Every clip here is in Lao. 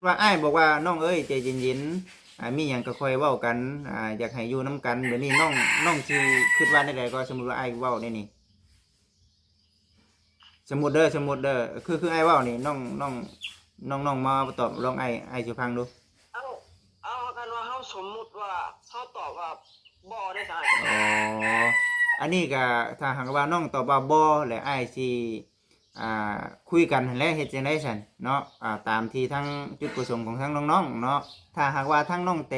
ວ່າອ້າຍບອກວ່າ ນ້ອງເອີຍ ໃຈເຢັນໆ ອ່າ ມີຫຍັງກໍຄ່ອຍເວົ້າກັນ ອ່າ ຢາກໃຫ້ຢູ່ນຳກັນ ແບບນີ້ ນ້ອງ ນ້ອງຊິຄິດວ່າແນວໃດກໍ ສົມມຸດວ່າອ້າຍເວົ້າແນວນີ້? ສົມມຸດເດີ ສົມມຸດເດີ ຄື ຄືອ້າຍເວົ້ານີ້ ນ້ອງ ນ້ອງ ນ້ອງ ນ້ອງມາຕອບລອງອ້າຍ ອ້າຍຊິຟັງດູ. ເອົາ ເອົາ ຄັນວ່າເຮົາສົມມຸດວ່າ ເຮົາຕອບວ່າບໍ່ເດ້ຊະ? ອໍ ອັນນີ້ກະ ຖ້າຫາກວ່ານ້ອງຕອບວ່າບໍ່ ແລ້ວອ້າຍຊິ ອ່າ ຄຸຍກັນຫັ້ນແຫຼະ ເຮັດຈັ່ງໃດຊັ້ນເນາະ? ອ່າ ຕາມທີ່ທາງຈຸດປະສົງຂອງທາງນ້ອງໆເນາະ ຖ້າຫາກວ່າທາງນ້ອງແຕ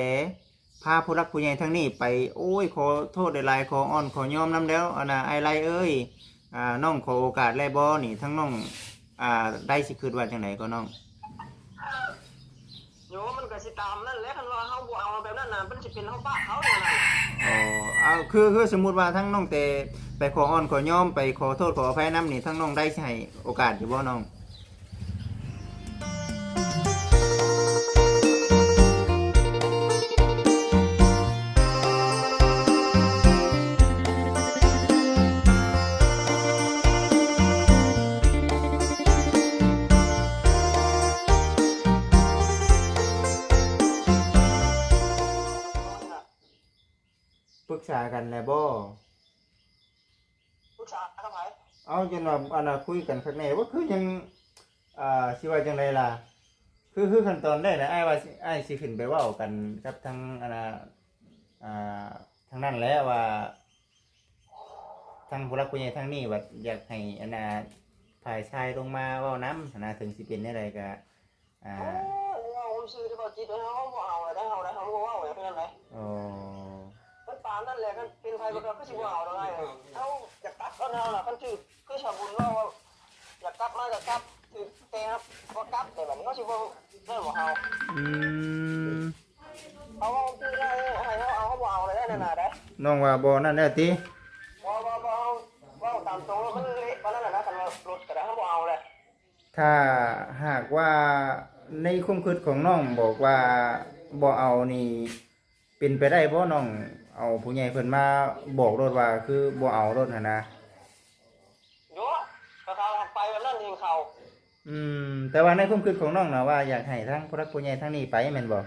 ພາຜູ້ຫຼັກຜູ້ໃຫຍ່ທາງນີ້ໄປ ໂອ້ຍ ຂໍໂທດຫຼາຍໆ ຂໍອ້ອນຂໍຍອມນຳແລ້ວ ອັນນ່າ ອ້າຍໄລເອີຍ ອ່າ ນ້ອງຂໍໂອກາດແລ້ວບໍ່ນີ້ ທາງນ້ອງ ອ່າ ໄລຊິຄິດວ່າຈັ່ງໃດກໍນ້ອງ? ໂຍ ມັນກໍຊິຕາມນັ້ນແຫຼະ ຄັນວ່າເຮົາບໍ່ເອົາແບບນັ້ນນະ ມັນຊິເປັນເຮົາປະເຂົາແນວນັ້ນ. ອໍ ເອົາ ຄື ຄືສົມມຸດວ່າທາງນ້ອງແຕໄປຂໍອ້ອນຂໍຍອມ ໄປຂໍໂທດຂໍອະໄພນຳນີ້ ທາງນ້ອງໄລຊິໃຫ້ໂອກາດຢູ່ບໍ່ນ້ອງ? ປຶກສາກັນແລ້ວບໍ່? ປຶກສາກັບໃຜ? ເອົາ ຈົນວ່າ ອັນນ່າ ຄຸຍກັນຄັກແນ່ ວ່າຄືຍັງ ອ່າ ຊິວ່າຈັ່ງໃດລະ? ຄື ຄືຂັ້ນຕອນແລກນະ ອ້າຍວ່າຊິ ອ້າຍຊິຂຶ້ນໄປເວົ້າກັນກັບທາງ ອັນນ່າ ອ່າ ທາງນັ້ນແຫຼະ ວ່າທາງຜູ້ຫຼັກຜູ້ໃຫຍ່ທາງນີ້ວ່າຢາກໃຫ້ ອັນນ່າ ຝ່າຍຊາຍລົງມາເວົ້ານຳຫັ້ນນະ ເຖິງຊິເປັນແນວໃດກະ ອ່າ ໂອ້ ເວົ້າຊື່ໆ ເວົ້າຈິດ ເຮົາບໍ່ເອົາແລ້ວ ເຮົາໄດ້ ເຮົາບໍ່ເວົ້າແລ້ວ ເປັນຫຍັງໃດ? ອໍ ມັນປານນັ້ນແຫຼະ ຄັນເປັນໃຜກໍຄືຊິບໍ່ເອົາດອກ ເຮົາຢາກກັບເອົາເຮົານະ ຄັນຖືກ ຄືຊາວບຸນເວົ້າວ່າ ຢາກກັບມາກໍກັບ ຖືກແຕ່ບໍ່ກັບ ແບບນີ້ເຮົາຊິບໍ່ ນັ້ນບໍ່ເຮົາ ອືມ ເຮົາເວົ້າຊື່ ໃຫ້ເຮົາເອົາ ເຮົາບໍ່ເອົາແລ້ວ ນັ້ນນະ ໄດ້ ນ້ອງວ່າບໍ່ນັ້ນແລ້ວຕິ? ບໍ່ ບໍ່ ບໍ່ ເຮົາເວົ້າຕາມຕົງ ມັນເລະປານນັ້ນນະ ຄັນວ່າລົດກໍໄດ້ ເຮົາບໍ່ເອົາແລ້ວ. ຖ້າຫາກວ່າໃນຄວາມຄິດຂອງນ້ອງບອກວ່າບໍ່ເອົານີ້ ເປັນໄປໄດ້ບໍ່ນ້ອງເອົາຜູ້ໃຫຍ່ເພິ່ນມາບອກໂລດວ່າຄືບໍ່ເອົາໂລດຫັ້ນນະ? ໂຍ ກໍເຂົາໄປແບບນັ້ນເອງເຂົາ. ອືມ ແຕ່ວ່າໃນຄວາມຄິດຂອງນ້ອງນະວ່າຢາກໃຫ້ທາງຜູ້ຫຼັກຜູ້ໃຫຍ່ທາງນີ້ໄປແມ່ນບໍ່?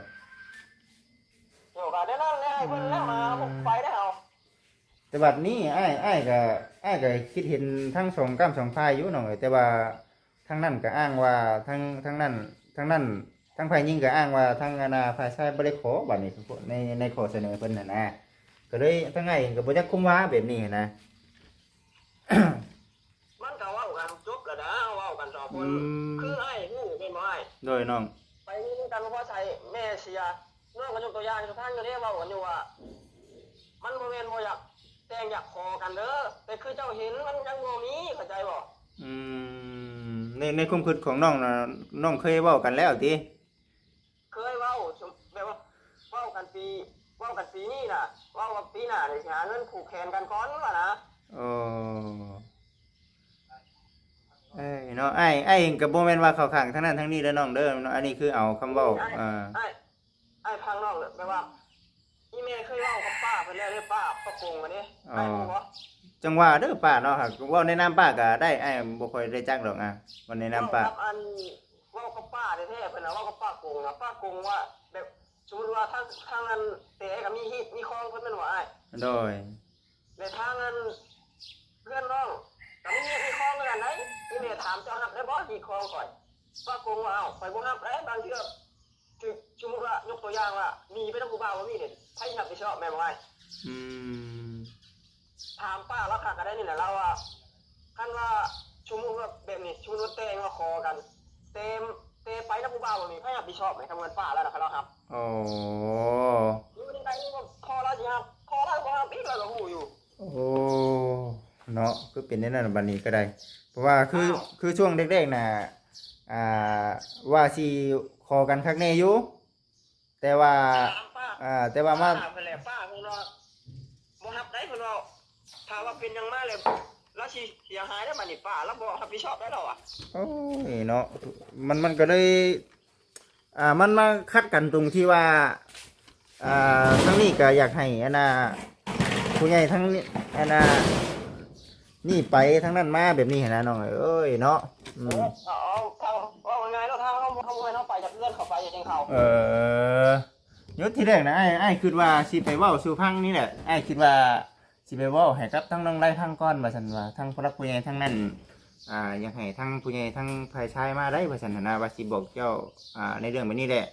ໂຍ ກໍແນວນັ້ນແຫຼະ ໃຫ້ເພິ່ນແລ້ວມາ ບໍ່ໄປໄດ້ເຮົາ. ແຕ່ບັດນີ້ອ້າຍ ອ້າຍກໍ ອ້າຍກໍຄິດເຫັນທັງສອງກ້າມສອງຝ່າຍຢູ່ນ້ອງເອີຍ ແຕ່ວ່າທາງນັ້ນກໍອ້າງວ່າ ທາງ ທາງນັ້ນ ທາງນັ້ນ ທາງຝ່າຍຍິງກໍອ້າງວ່າທາງ ອັນນ່າ ຝ່າຍຊາຍບໍ່ໄດ້ຂໍ ບັດນີ້ໃນ ໃນຂໍ້ສະເໜີເພິ່ນຫັ້ນນະ ກໍເລີຍທາງອ້າຍເອງກໍບໍ່ຈັກຄຸມວ່າແບບນີ້ຫັ້ນນະ. ມັນກໍເວົ້າກັນຈົບແລ້ວນະ ເວົ້າກັນສອງຄົນ ອືມ ຄືອ້າຍຮູ້ແມ່ນບໍ່ອ້າຍ? ໂດຍນ້ອງ ໄປເບິ່ງກັນ ບໍ່ພໍໃສ່ແມ່ເສຍ ນ້ອງກໍຍົກຕົວຢ່າງໃຫ້ຟັງຢູ່ເດ້ ເວົ້າກັນຢູ່ວ່າ ມັນບໍ່ແມ່ນບໍ່ຢາກແຕ່ງຢາກຂໍກັນເດີ ແຕ່ຄືເຈົ້າເຫັນມັນຍັງບໍ່ມີ ເຂົ້າໃຈບໍ່? ອືມ ໃນ ໃນຄວາມຄິດຂອງນ້ອງນະ ນ້ອງເຄີຍເວົ້າກັນແລ້ວຕິ? ເຄີຍເວົ້າ ແບບວ່າເວົ້າກັນປີ ເວົ້າກັນປີນີ້ນະ ເວົ້າວ່າປີໜ້ານີ້ຊິຫາເງິນຜູກແຂນກັນກ່ອນວ່ານະ. ໂອ້ ເອີຍເນາະ ອ້າຍ ອ້າຍເອງກໍບໍ່ແມ່ນວ່າເຂົ້າຂ້າງທາງນັ້ນທາງນີ້ເດີນ້ອງເດີເນາະ ອັນນີ້ຄືເອົາຄຳເວົ້າ ອ້າຍ ເອີ ອ້າຍ ອ້າຍຟັງນ້ອງ ແບບວ່າ ອີ່ແມ່ເຄີຍເວົ້າກັບປ້າເພິ່ນແລ້ວເດ້ ປ້າ ປ້າກົງຫັ້ນເດ້ ອ້າຍຮູ້ບໍ່? ຈັ່ງວ່າເດີປ້າເນາະ ຫາກເວົ້າໃນນາມປ້າກໍໄດ້ ອ້າຍບໍ່ຄ່ອຍໄດ້ຈັກດອກ ອາ ເວົ້າໃນນາມປ້າ ເວົ້າກັບອັນ ເວົ້າກັບປ້າແທ້ໆ ເພິ່ນນະ ເວົ້າກັບປ້າກົງນະ ປ້າກົງວ່າ ແບບ ສົມມຸດວ່າທາງ ທາງອັນແຕກໍມີຮີດມີຄອງເພິ່ນແມ່ນບໍ່ອ້າຍ? ໂດຍ ແລະທາງອັນເພື່ອນນ້ອງກໍມີຮີດມີຄອງຄືກັນໄດ໋ ອີ່ແມ່ຖາມ ເຈົ້າຮັບໄດ້ບໍ່ຮີດຄອງຂ້ອຍ? ປ້າກົງວ່າ ເອົ້າ ຂ້ອຍບໍ່ຮັບໄດ໋ ບາງເທື່ອ ຄື ສົມມຸດວ່າຍົກຕົວຢ່າງວ່າ ໜີໄປນຳຜູ້ບ່າວບໍ່ມີນີ້ ໃຜຮັບຜິດຊອບແມ່ນບໍ່ອ້າຍ? ອືມ ຖາມປ້າລາວຄັກກໍໄດ້ນີ້ແຫຼະ ລາວວ່າ ຄັນວ່າສົມມຸດວ່າແບບນີ້ ສົມມຸດວ່າແຕ່ງວ່າຂໍກັນ ແຕ່ ແຕ່ໄປນຳຜູ້ບ່າວບໍ່ມີ ໃຜຮັບຜິດຊອບແມ່ນ ຄັນແມ່ນປ້າລາວນະ ຄັນລາວຮັບ. ອໍ ຢູ່ໃນໃດນີ້ກໍພໍ່ລາວຊິຮັບ ພໍ່ລາວກໍຮັບອີກ ລາວກໍຮູ້ຢູ່. ໂອ້ ເນາະ ຄືເປັນແນວນັ້ນ ບັດນີ້ກໍໄດ້ ເພາະວ່າຄື ອ້າວ ຄືຊ່ວງແລກໆນະ ອ່າ ວ່າຊິຂໍກັນຄັກແນ່ຢູ່ ແຕ່ວ່າ ອ່າ ແຕ່ວ່າມາ ປ້າເພິ່ນແຫຼະ ປ້າເພິ່ນວ່າບໍ່ຮັບໄດ້ ເພິ່ນວ່າ ຖ້າວ່າເປັນຫຍັງມາແລ້ວ ລາວຊິເສຍຫາຍເດ້ ບັດນີ້ ປ້າລາວບໍ່ຮັບຜິດຊອບໄດ້ ລາວວ່າ. ໂອ້ຍ ເນາະ ມັນ ມັນກໍເລີຍ ອ່າ ມັນມາຂັດກັນຕົງທີ່ວ່າ ອ່າ ທາງນີ້ກໍຢາກໃຫ້ ອັນນ່າ ຜູ້ໃຫຍ່ທາງນີ້ ອັນນ່າ ນີ້ໄປທາງນັ້ນມາແບບນີ້ຫັ້ນນະ ນ້ອງເອີຍເນາະ. ອືມ ເອີ ເອົາ ເອົາ ເອົາ ເວົ້າງ່າຍໆເນາະ ທາງເຮົາ ເຮົາບໍ່ແມ່ນເຮົາໄປຈາກເຮືອນເຂົາໄປ ເຮັດໃຫ້ເຂົາ ເອີ ຢູ່ທີ່ແລກນະ ອ້າຍ ອ້າຍຄິດວ່າຊິໄປເວົ້າສູ່ຟັງນີ້ແຫຼະ ອ້າຍຄິດວ່າຊິໄປເວົ້າໃຫ້ກັບທາງນ້ອງໄລຟັງກ່ອນວ່າຊັ້ນ ວ່າທາງຜູ້ຫຼັກຜູ້ໃຫຍ່ທາງນັ້ນ ອ່າ ຢາກໃຫ້ທາງຜູ້ໃຫຍ່ທາງຝ່າຍຊາຍມາໄດ້ວ່າຊັ້ນຫັ້ນນະ ວ່າຊິບອກເຈົ້າ ອ່າ ໃນເລື່ອງແບບນີ້ແຫຼະ.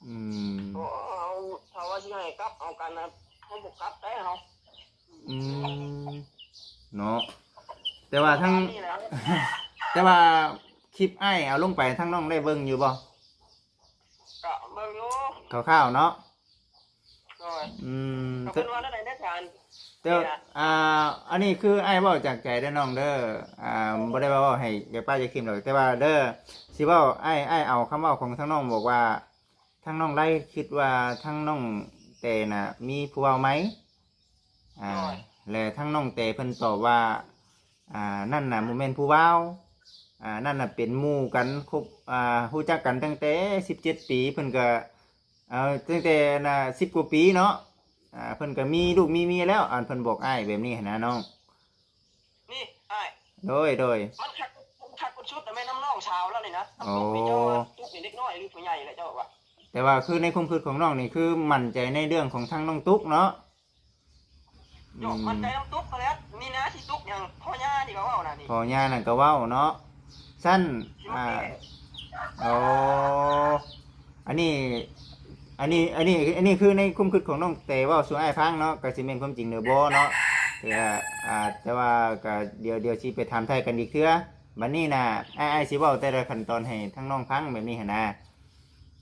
ອືມ ໂອ້ ເຮົາ ຖ້າວ່າຊິໃຫ້ກັບເອົາກັນນະ ເຮົາບໍ່ກັບໄດ້ເຮົາ ອືມ ເນາະ ແຕ່ວ່າທາງ ປະມານນີ້ແຫຼະ ແຕ່ວ່າຄລິບອ້າຍເອົາລົງໄປ ທາງນ້ອງໄດ້ເບິ່ງຢູ່ບໍ່? ກະເບິ່ງຢູ່ ຄ່າວໆເນາະ ໂດຍ ອືມ ກໍເພິ່ນວ່າແນວໃດແດ່ຊະ ແຕ່ ນີ້ນະ ອ່າ ອັນນີ້ຄືອ້າຍເວົ້າຈາກໃຈເດີ້ນ້ອງເດີ້ ອ່າ ບໍ່ໄດ້ວ່າເວົ້າໃຫ້ຢາກປ້າຢາກຖິ້ມດອກ ແຕ່ວ່າເດີ້ ຊິເວົ້າ ອ້າຍ ອ້າຍເອົາຄຳເວົ້າຂອງທາງນ້ອງບອກວ່າ ທາງນ້ອງໄລຄິດວ່າທາງນ້ອງແຕນະມີຜູ້ເວົ້າໃໝ່? ອ່າ ໂດຍ ແລະທາງນ້ອງແຕເພິ່ນຕອບວ່າ ອ່າ ນັ້ນນະບໍ່ແມ່ນຜູ້ບ່າວ ອ່າ ນັ້ນນະເປັນໝູ່ກັນ ຄົບ ອ່າ ຮູ້ຈັກກັນຕັ້ງແຕ່ສິບເຈັດປີ ເພິ່ນກະ ເອົາ ຕັ້ງແຕ່ນະ ສິບກວ່າປີເນາະ ອ່າ ເພິ່ນກະມີລູກມີເມຍແລ້ວ ອັນເພິ່ນບອກອ້າຍແບບນີ້ຫັ້ນນະນ້ອງ. ນີ້ອ້າຍ ໂດຍ ໂດຍ ມັນຄັກ ມັນຄັກສຸດໆນະແມ່ນນຳນ້ອງສາວລາວນີ້ນະ ນຳ ໂອ້ ຕຸກນີ້ເຈົ້າວ່າຕຸກນີ້ເດັກນ້ອຍຫຼືຜູ້ໃຫຍ່ແຫຼະເຈົ້າວ່າ ແຕ່ວ່າຄືໃນຄວາມຄິດຂອງນ້ອງນີ້ ຄືໝັ້ນໃຈໃນເລື່ອງຂອງທາງນ້ອງຕຸກເນາະ. ໂຍ ອືມ ໝັ້ນໃຈນຳຕຸກຫັ້ນແຫຼະ ມີນາຊິຕຸກຫຍັງ ພໍ່ຍ່ານີ້ກໍເວົ້ານະນີ້ ພໍ່ຍ່ານັ້ນກໍເວົ້າເນາະ ຊັ້ນ ຊິມາ ອ່າ ແກ້ ໂອ້ ອັນນີ້ ອັນນີ້ ອັນນີ້ ອັນນີ້ຄືໃນຄວາມຄິດຂອງນ້ອງແຕເວົ້າສູ່ອ້າຍຟັງເນາະ ກໍຊິແມ່ນຄວາມຈິງຫຼືບໍ່ເນາະ ແຕ່ ອ່າ ແຕ່ວ່າກໍດຽວ ດຽວຊິໄປຖາມໄຖ່ກັນອີກເທື່ອ ບັດນີ້ນະ ອ້າຍ ອ້າຍຊິເວົ້າແຕ່ລະຂັ້ນຕອນໃຫ້ທາງນ້ອງຟັງແບບນີ້ຫັ້ນນະ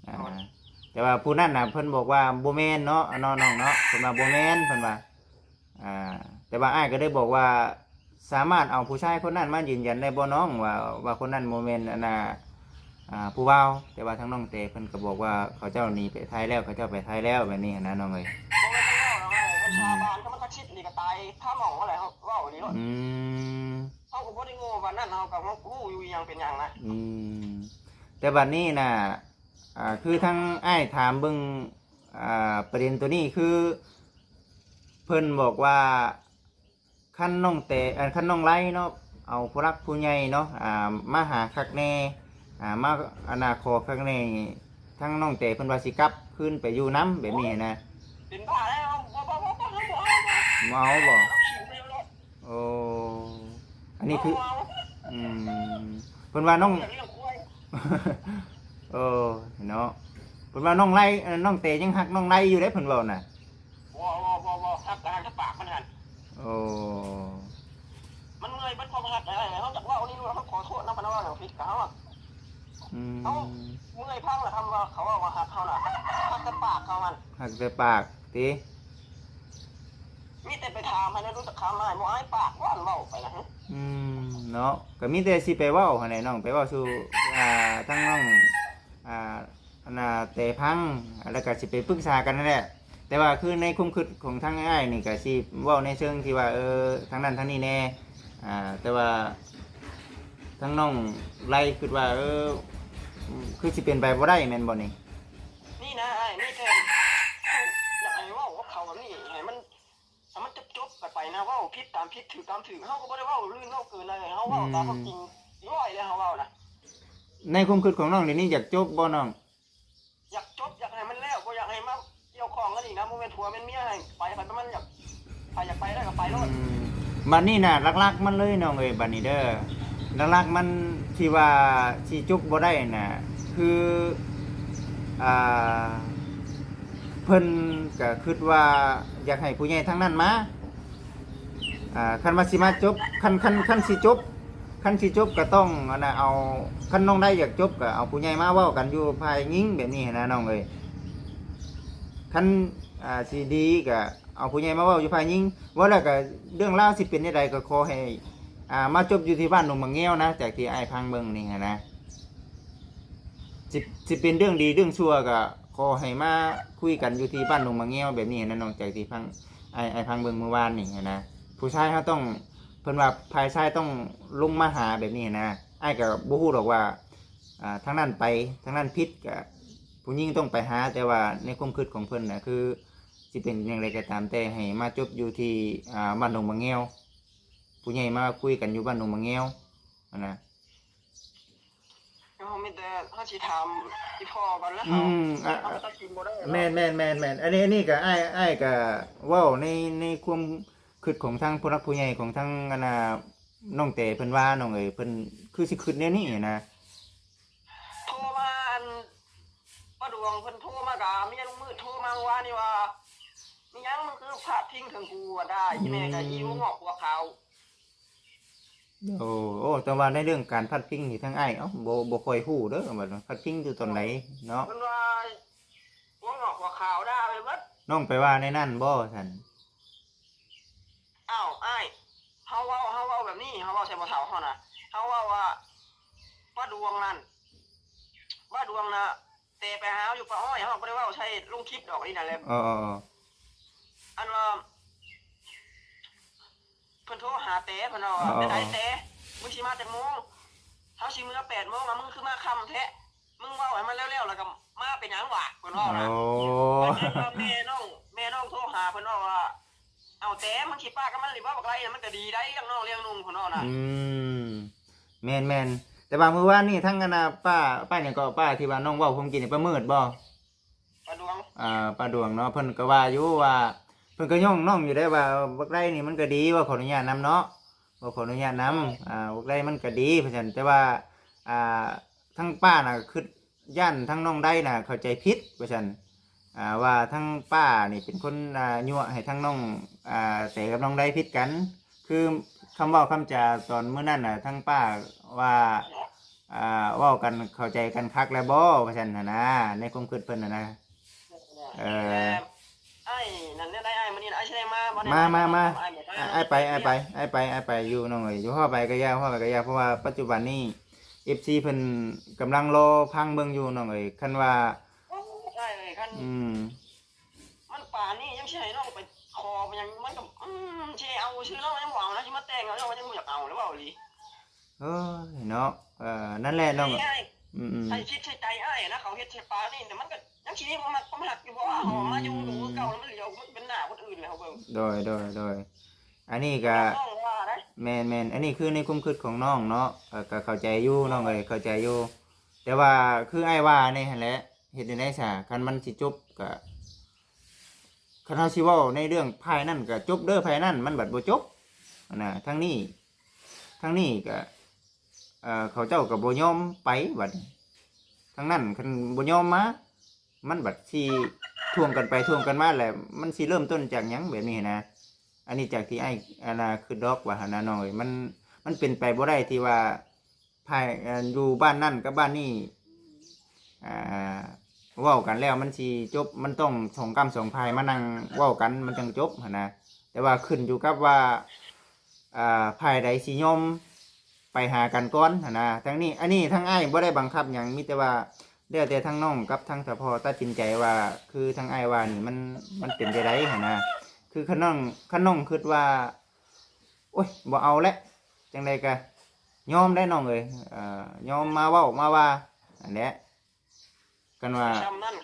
ອ່າ ໂດຍ ແຕ່ວ່າຜູ້ນັ້ນນະເພິ່ນບອກວ່າບໍ່ແມ່ນເນາະ ເນາະນ້ອງເນາະ ເພິ່ນວ່າບໍ່ແມ່ນ ເພິ່ນວ່າ ອ່າ ແຕ່ວ່າອ້າຍກໍໄດ້ບອກວ່າ ສາມາດເອົາຜູ້ຊາຍຄົນນັ້ນມາຢືນຢັນໄດ້ບໍ່ນ້ອງ ວ່າ ວ່າຄົນນັ້ນບໍ່ແມ່ນ ອັນນ່າ ອ່າ ຜູ້ບ່າວ ແຕ່ວ່າທາງນ້ອງແຕເພິ່ນກໍບອກວ່າ ເຂົາເຈົ້າໜີໄປໄທແລ້ວ ເຂົາເຈົ້າໄປໄທແລ້ວ ແບບນີ້ຫັ້ນນະນ້ອງເອີຍ. ບໍ່ແມ່ນເຂົາເວົ້າດອກ ເພິ່ນສາບານກັບມັນສັກສິດນີ້ກໍຕາຍຄາໝໍ້ແລ້ວ ເວົ້າອີ່ຫຼີໂລດ. ອືມ ເຮົາກໍບໍ່ໄດ້ໂງ່ປານນັ້ນ ເຮົາກໍຮູ້ຢູ່ອີ່ຫຍັງເປັນຫຍັງນະ. ອືມ ແຕ່ບັດນີ້ນະ ອ່າ ຄືທາງອ້າຍຖາມເບິ່ງ ອ່າ ປະເດັນໂຕນີ້ ຄືເພິ່ນບອກວ່າ ຄັນນ້ອງແຕ ເອີ ຄັນນ້ອງໄລເນາະ ເອົາຜູ້ຫຼັກຜູ້ໃຫຍ່ເນາະ ອ່າ ມາຫາຄັກແນ່ ອ່າ ມາ ອັນນ່າ ຂໍຄັກແນ່ ທາງນ້ອງແຕເພິ່ນວ່າຊິກັບຄືນໄປຢູ່ນຳ ແບບນີ້ຫັ້ນນະ. ເປັນບ້າແລ້ວ ບໍ່ ບໍ່ ບໍ່ ບໍ່ ບໍ່ ບໍ່ເອົາ ບໍ່ເອົາ ບໍ່ເອົາ ບໍ່ ໂອ້ ອັນນີ້ຄື ອືມ ເພິ່ນວ່ານ້ອງ ໂອ້ ເນາະ ເພິ່ນວ່ານ້ອງໄລ ເອີ ນ້ອງເຕຍັງຮັກນ້ອງໄລຢູ່ເດ້ ເພິ່ນເວົ້ານະ. ບໍ່ ບໍ່ ບໍ່ ບໍ່ ຮັກກະຮັກແຕ່ປາກມັນຫັ້ນ. ໂອ້ ມັນເມື່ອຍເບິດຄວາມຮັກ ເຮົາຢາກເວົ້ານີ້ ເຮົາຂໍໂທດນຳ ຄັນເຮົາເວົ້າຫຍັງຜິດກະເຮົາ ອືມ ເຮົາເມື່ອຍຟັງລະ ຄຳວ່າເຂົາເວົ້າວ່າຮັກເຮົານະ ຮັກແຕ່ປາກເຂົາຫັ້ນ ຮັກແຕ່ປາກຕິ. ມີແຕ່ໄປຖາມໃຫ້ນະ ຮູ້ຈັກຄຳອ້າຍບໍ່? ອາຍປາກບໍ່ ອັນເວົ້າໄປນະ. ອືມ ເນາະ ກໍມີແຕ່ຊິໄປເວົ້າຫັ້ນແຫຼະນ້ອງ ໄປເວົ້າສູ່ ອ່າ ທາງນ້ອງ ອ່າ ອັນນ່າ ແຕຟັງ ແລ້ວກໍຊິໄປປຶກສາກັນຫັ້ນແຫຼະ. ແຕ່ວ່າຄືໃນຄວາມຄິດຂອງທາງອ້າຍນີ້ ກໍຊິເວົ້າໃນເຊີງທີ່ວ່າ ເອີ ທາງນັ້ນທາງນີ້ແດ່ ອ່າ ແຕ່ວ່າທາງນ້ອງໄລຄິດວ່າ ເອີ ຄືຊິເປັນໄປບໍ່ໄດ້ແມ່ນບໍ່ນີ້? ນີ້ນະອ້າຍ ມີແຕ່ຢາກໃຫ້ເວົ້າກັບເຂົາແບບນີ້ ໃຫ້ມັນ ໃຫ້ມັນຈົບໆກັນໄປນະ ເວົ້າຜິດຕາມຜິດ ຖືກຕາມຖືກ ເຮົາກໍບໍ່ໄດ້ເວົ້າລື່ນເວົ້າເກີນນະ ເຮົາເວົ້າຕາມຄວາມຈິງ ອືມ ຮ້ອຍແລ້ວເຮົາເວົ້ານະ. ໃນຄວາມຄິດຂອງນ້ອງດຽວນີ້ ຢາກຈົບບໍ່ນ້ອງ? ຢາກຈົບ ຢາກໃຫ້ມັນແລ້ວ ບໍ່ຢາກໃຫ້ມາກ່ຽວຂ້ອງກັນອີກນະ ບໍ່ແມ່ນຜົວແມ່ນເມຍ ໃຫ້ໄປ ໃຜມັນຢາກ ໃຜຢາກໄປໄດ້ກໍໄປໂລດ. ອືມ ບັດນີ້ນະ ຫຼັກໆມັນເລີຍນ້ອງເອີຍ ບັດນີ້ເດີ ຫຼັກໆມັນທີ່ວ່າຊິຈົບບໍ່ໄດ້ນະ ຄື ອ່າ ເພິ່ນກະຄິດວ່າຢາກໃຫ້ຜູ້ໃຫຍ່ທາງນັ້ນມາ ອ່າ ຄັນວ່າຊິມາຈົບ ຄັນ ຄັນ ຄັນຊິຈົບ ຄັນຊິຈົບກໍຕ້ອງ ອັນນ່າ ເອົາ ຄັນນ້ອງໄດ້ຢາກຈົບກໍເອົາຜູ້ໃຫຍ່ມາເວົ້າກັນຢູ່ຝ່າຍຍິງ ແບບນີ້ຫັ້ນນະນ້ອງເອີຍ. ຄັນ ອ່າ ຊິດີກໍເອົາຜູ້ໃຫຍ່ມາເວົ້າຢູ່ຝ່າຍຍິງ ເວົ້າແລ້ວກໍເລື່ອງລາວຊິເປັນແນວໃດກໍຂໍໃຫ້ ອ່າ ມາຈົບຢູ່ທີ່ບ້ານດົງໝາກແງວນະ ຈາກທີ່ອ້າຍຟັງເບິ່ງນີ້ຫັ້ນນະ ຊິ ຊິເປັນເລື່ອງດີເລື່ອງຊົ່ວກໍຂໍໃຫ້ມາຄຸຍກັນຢູ່ທີ່ບ້ານດົງໝາກແງວ ແບບນີ້ຫັ້ນນະນ້ອງ ຈາກທີ່ຟັງ ອ້າຍ ອ້າຍຟັງເບິ່ງມື້ວານນີ້ຫັ້ນນະ ຜູ້ຊາຍເຮົາຕ້ອງ ເພິ່ນວ່າຝ່າຍຊາຍຕ້ອງລົງມາຫາ ແບບນີ້ຫັ້ນນະ. ອ້າຍກໍບໍ່ຮູ້ດອກວ່າ ອ່າ ທາງນັ້ນໄປ ທາງນັ້ນຜິດ ກໍຜູ້ຍິງຕ້ອງໄປຫາ ແຕ່ວ່າໃນຄວາມຄິດຂອງເພິ່ນນະ ຄືຊິເປັນຢ່າງໃດກໍຕາມແຕ່ ໃຫ້ມາຈົບຢູ່ທີ່ ອ່າ ບ້ານດົງໝາກແງວ ຜູ້ໃຫຍ່ມາຄຸຍກັນຢູ່ບ້ານດົງໝາກແງວຫັ້ນນະ. ເຮົາມີແຕ່ເຮົາຊິຖາມອີ່ພໍ່ກ່ອນແລ້ວ ອື ເຮົາ ມ ອາ ເຮົາກໍຕັດສິນບໍ່ໄດ້ ແມ່ນໆໆໆ ອັນນີ້ ອັນນີ້ກໍ ອ້າຍ ອ້າຍກໍເວົ້າໃນ ໃນຄວາມຄິດຂອງທາງຜູ້ຫຼັກຜູ້ໃຫຍ່ ຂອງທາງ ອັນນ່າ ນ້ອງແຕເພິ່ນວ່າ ນ້ອງເອີຍ ເພິ່ນຄືຊິຄິດແນວນີ້ຫັ້ນນະ. ໂທມາ ອັນ ປ້າດວງເພິ່ນໂທມາ ກະເມຍລຸງມືດໂທມາເມື່ອວານນີ້ວ່າ ມີຫຍັງ ມຶງຄືພາດພິງເຖິງກູວ່າ ໄດ້ ອີແມ່ກະອີຫົວງອກຫົວຂາວ. ໂອ້ ໂອ້ ແຕ່ວ່າໃນເລື່ອງການພາດພິງນີ້ ທາງອ້າຍ ເອົ້າ ບໍ່ ບໍ່ຄ່ອຍຮູ້ເດີ ວ່າພາດພິງຢູ່ຕອນໃດເນາະ. ເພິ່ນວ່າຫົວງອກຫົວຂາວ ດ່າໄປເບິດ. ນ້ອງໄປວ່າໃນນັ້ນບໍ່ຊັ້ນ? ອ້າວ ອ້າຍ ເຮົາເວົ້າ ເຮົາເວົ້າແບບນີ້ ເຮົາເວົ້າໃສ່ພໍ່ເຖົ້າເຮົານະ ເຮົາເວົ້າວ່າ ປ້າດວງນັ້ນ ປ້າດວງນະ ແຕ່ໄປຫາເຮົາຢູ່ປ່າອ້ອຍ ເຮົາບໍ່ໄດ້ເວົ້າໃສ່ລົງຄລິບດອກ ອັນນີ້ນະແຫຼະ. ເອີໆໆ ອັນວ່າ ເພິ່ນໂທຫາແຕ່ ເພິ່ນວ່າ ເອີໆໆ ແຕ່ໃດແຕ່ ມຶງຊິມາຈັກໂມງ? ເຮົາຊິເມືອແປດໂມງ ອະ ມຶງຄືມາຄ່ຳແທ້? ມຶງເວົ້າໃຫ້ມັນແລ້ວໆ ແລ້ວກໍມາເປັນຫຍັງຫວາ? ເພິ່ນເວົ້ານະ. ໂອ້ ແມ່ນ້ອງ ແມ່ນ້ອງໂທຫາ ເພິ່ນເວົ້າວ່າ ເອົາແຕ່ ມຶງຊິປະກັບມັນນີ້ບໍ່? ບັກໄລ່ນະ ມັນກໍດີໄດ໋ ລ້ຽງນ້ອງລ້ຽງນຸ່ງ ເພິ່ນເວົ້ານະ. ອືມ ແມ່ນໆ ແຕ່ວ່າມື້ວານນີ້ທາງ ອັນນ່າ ປ້າ ປ້າຫຍັງເກາະ ປ້າທີ່ວ່ານ້ອງເວົ້າຜົມກິນນີ້ ປ້າມືດບໍ່? ປ້າດວງ ອ່າ ປ້າດວງເນາະ ເພິ່ນກໍວ່າຢູ່ວ່າ ເພິ່ນກໍຍ້ອງນ້ອງຢູ່ໄດ໋ວ່າ ບັກໄລ່ນີ້ມັນກໍດີ ເວົ້າຂໍອະນຸຍາດນຳເນາະ ເວົ້າຂໍອະນຸຍາດນຳ ອ່າ ບັກໄລ່ມັນກໍດີ ວ່າຊັ້ນ. ແຕ່ວ່າ ອ່າ ທາງປ້ານະຄິດຢ້ານທາງນ້ອງໄດນະເຂົ້າໃຈຜິດ ວ່າຊັ້ນ ອ່າ ວ່າທາງປ້ານີ້ເປັນຄົນ ອ່າ ຍົວະໃຫ້ທາງນ້ອງ ອ່າ ແຕກັບນ້ອງໄດຜິດກັນ. ຄືຄຳເວົ້າຄຳຈາຕອນມື້ນັ້ນນະ ທາງປ້າວ່າ ອ່າ ເວົ້າກັນເຂົ້າໃຈກັນຄັກແລ້ວບໍ່ ວ່າຊັ້ນຫັ້ນນະ ໃນຄວາມຄິດເພິ່ນຫັ້ນນະ. ເອີ ອ້າຍນັ້ນແນວໃດ ອ້າຍ ມື້ນີ້ອ້າຍຊິໄດ້ມາບໍ່? ມາ ມາ ມາ ອ້າຍໄປ ອ້າຍໄປ ອ້າຍໄປ ອ້າຍໄປຢູ່ນ້ອງເອີຍ ຢູ່ຮອດໃດກໍຢ່າ ຮອດໃດກໍຢ່າ ເພາະວ່າປັດຈຸບັນນີ້ ເອັຟຊີ ເພິ່ນກຳລັງລໍຟັງເບິ່ງຢູ່ນ້ອງເອີຍ ຄັນວ່າ ໂອ້ຍ ອ້າຍເອີຍ ຄັນ ອືມ ມັນປານນີ້ຍັງຊິໃຫ້ນ້ອງໄປຂໍໄປຫຍັງ ມັນກໍ ອືມ ຊິເອົາຊື່ ນ້ອງຍັງບໍ່ເອົານະ ຊິມາແຕ່ງເອົາ ນ້ອງຍັງບໍ່ຢາກເອົາ ແລ້ວເວົ້າອີ່ຫຼີ. ເອີຍເນາະ ເອີ ນັ້ນແຫຼະນ້ອງ ໃຫ້ ອືມໆ ໃສ່ຈິດໃສ່ໃຈອ້າຍນະ ເຂົາເຮັດໃສ່ປານນີ້ ແຕ່ມັນກໍຍັງຊິມີຄວາມຮັກຄວາມຮັກຢູ່ບໍ່? ອືມ ມາຢູ່ດູຄືເກົ່າ ແລ້ວມັນຫຼຽວ ມັນເປັນໜ້າຄົນອື່ນແລ້ວ ເຮົາເບິ່ງ. ໂດຍ ໂດຍ ໂດຍ ອັນນີ້ກໍ ນ້ອງວ່າໄດ໋ ແມ່ນໆ ອັນນີ້ຄືໃນຄວາມຄິດຂອງນ້ອງເນາະ ເອີ ກໍເຂົ້າໃຈຢູ່ນ້ອງເອີຍ ເຂົ້າໃຈຢູ່ ແຕ່ວ່າຄືອ້າຍວ່ານີ້ຫັ້ນແຫຼະ ເຮັດຈັ່ງໃດຊະ ຄັນມັນຊິຈົບກໍ ຄັນເຮົາຊິເວົ້າໃນເລື່ອງຝ່າຍນັ້ນກໍຈົບເດີ ຝ່າຍນັ້ນມັນບັດບໍ່ຈົບຫັ້ນນະ ທາງນີ້ ທາງນີ້ກໍ ເອີ ເຂົາເຈົ້າກໍບໍ່ຍອມໄປບັດນີ້ ທາງນັ້ນຄັນບໍ່ຍອມມາ ມັນບັດຊິຖ່ວງກັນໄປຖ່ວງກັນມາ ແລ້ວມັນຊິເລີ່ມຕົ້ນຈາກຫຍັງແບບນີ້ຫັ້ນນະ. ອັນນີ້ຈາກທີ່ອ້າຍ ອັນນ່າ ຄິດດອກວ່າຫັ້ນນະນ້ອງເອີຍ ມັນ ມັນເປັນໄປບໍ່ໄດ້ທີ່ວ່າ ພາຍ ເອີ ຢູ່ບ້ານນັ້ນກັບບ້ານນີ້ ອ່າ ເວົ້າກັນແລ້ວມັນຊິຈົບ ມັນຕ້ອງສອງກ້ຳສອງຝ່າຍມານັ່ງເວົ້າກັນ ມັນຈັ່ງຈົບຫັ້ນນະ. ແຕ່ວ່າຂຶ້ນຢູ່ກັບວ່າ ອ່າ ຝ່າຍໃດຊິຍອມໄປຫາກັນກ່ອນຫັ້ນນະ. ທາງນີ້ ອັນນີ້ທາງອ້າຍບໍ່ໄດ້ບັງຄັບຫຍັງ ມີແຕ່ວ່າແລ້ວແຕ່ທາງນ້ອງກັບທາງສະເພາະຕັດສິນໃຈວ່າ ຄືທາງອ້າຍວ່ານີ້ມັນ ມັນເປັນຈັ່ງໃດຫັ້ນນະ. ຄືຄັນນ້ອງ ຄັນນ້ອງຄິດວ່າ ໂອ້ຍ ບໍ່ເອົາແຫຼະ ຈັ່ງໃດກະຍອມໄດ໋ນ້ອງເອີຍ ເອີ ຍອມມາເວົ້າມາວ່າ ຫັ້ນແຫຼະ ຄັນວ່າ ຊ່ຳນັ້ນ